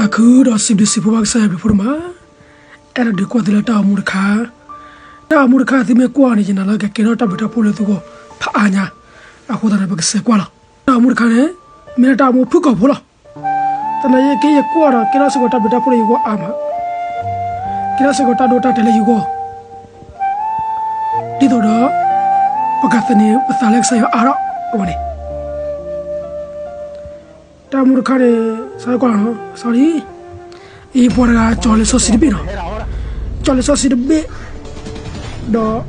အခုဒီးစံးဘျုးစံးဖှိၣ်ဘၣ်ကစၢ်ယွၤဘျုးဖးဒိၣ်မး, အဲၣ်ဒိးဒုးကွၢ်သုလၢတၢ်အိၣ်မူတခါ, တၢ်အိၣ်မူတခါသုမ့ၢ်ကွၢ်န့ၣ် ယနာ်လၢကကဲထီၣ်တၢ်ဘျုးတၢ်ဖှိၣ်လၢသုဂီၢ်ဖးအါညါ, အဃိသတးန့ၣ် ပကစးကွၢ်လီၤ. တၢ်အိၣ်မူတခါန့ၣ် မ့ၢ်ဒၣ်တၢ်အိၣ်မူဖုၣ်ကိာ်ဖိလီၤ. သနာ်က့ယကဲယကွၢ်ဒီး ကဲထီၣ်စ့ၢ်ကီးတၢ်ဘျုးတၢ်ဖှိၣ်လၢယဂီၢ်အါမး, ကဲထီၣ်စ့ၢ်ကီးတၢ်ဒိတၢ်တဲာ်လၢယဂီၢ် ဒ်သိးဒီး ပကသန့ၤပသးလၢကစၢ်ယွၤအါထီၣ်အဂီၢ်န့ၣ်, တၢ်အိၣ်မူတခါန့ၣ် စးကွၢ်လီၤ, စးလံ, အံၤပှၤတဂၤကၠီၤလံာ်စီဆှံတဘ့ၣ်နီၤ, ကၠီၤလံာ်စီဆှံတဘ့ၣ်, ဒီး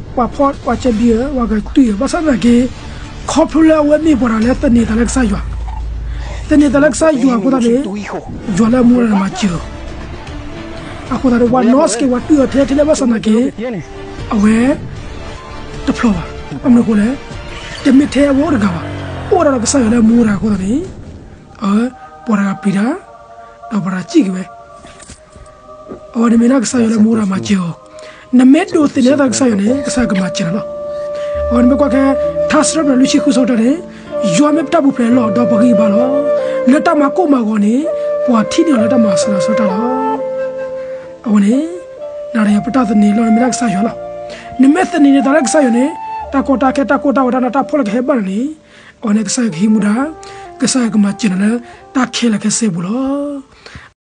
ပှၤဖီၣ်ပှၤကဲဘံဧၢ ပှၤကတုၤဧၢ ဘၣ်ဆၣ်သနာ်က့ ခီဖျိလၢအဝဲမ့ၢ်ပှၤတဂၤလၢသန့ၤသးလၢကစၢ်ယွၤ, သန့ၤသးလၢကစၢ်ယွၤအဃိသတးန့ၣ် ယွၤလၢအမူဝဲဒၣ်န့ၣ်မၤစၢၤအီၤ, အဃိသတးန့ၣ် ပှၤနီၣ်စ့ၢ်ကီးပှၤတုၤအီၤထဲထဲလၢ ဘၣ်ဆၣ်သနာ်က့ အဝဲ တဖျီဘၣ်, ဘၣ်မနုၤအဃိလဲၣ်, တမ့ၢ်ထဲအဝဲအိၣ်တဂၤဘၣ်, အိၣ်ဝဲဒၣ်ဒီးကစၢ်ယွၤလၢအမူဝဲဒၣ်အဃိသတးန့ၣ် အဝဲ ပှၤတဂၤပျံၤတၢ် ဒီးပှၤတဂၤစံၣ်က့ၤဝဲ, အဝဲန့ၣ်မ့ၢ်ဒၣ်ကစၢ်ယွၤလၢအမူဝဲဒၣ်မၤစၢၤအီၤ, နမ့ၢ်ဒိးသန့ၤသးလၢကစၢ်ယွၤန့ၣ် ကစၢ်ယွၤကမၤစၢၤနၤလီၤ. အဝဲန့ၣ်မ့ၢ်ကွၢ်ခဲ ထါစံးထီၣ်ပတြၢၤလွံၢ်ဆံဃုအဆၢကတီၢ်န့ၣ်, ယွၤမ့ၢ်ပတၢ်ပူၤဖျဲးလီၤ ဒီးပဂံၢ်ဘါလီၤ, လၢတၢ်မၤကိၢ်မၤဂီၤန့ၣ် ပှၤထံၣ်န့ၢ်အီၤလၢတၢ်မၤစၢၤလီၤစၢၤတၢ်လီၤ. အဝဲန့ၣ် နၤဒီးယၤပတၢ်သန့ၤလီၤန့ၣ်မ့ၢ်ဒၣ်ကစၢ်ယွၤလီၤ. နမ့ၢ်သန့ၤန့ၢ်သးလၢကစၢ်ယွၤန့ၣ် တၢ်ကီတၢ်ခဲတၢ်ကိၢ်တၢ်ဂီၤတၢ်နးတၢ်ဖှီၣ်လၢကဟဲဘၣ်နၤန့ၣ်, အဝဲန့ၣ်ကစၢ်ယွၤကဟံးမူဒါ, ကစၢ်ယွၤကမၤစၢၤနၤလၢ တၢ်ခဲလၢာ်ခဲဆ့အပူၤလီၤ.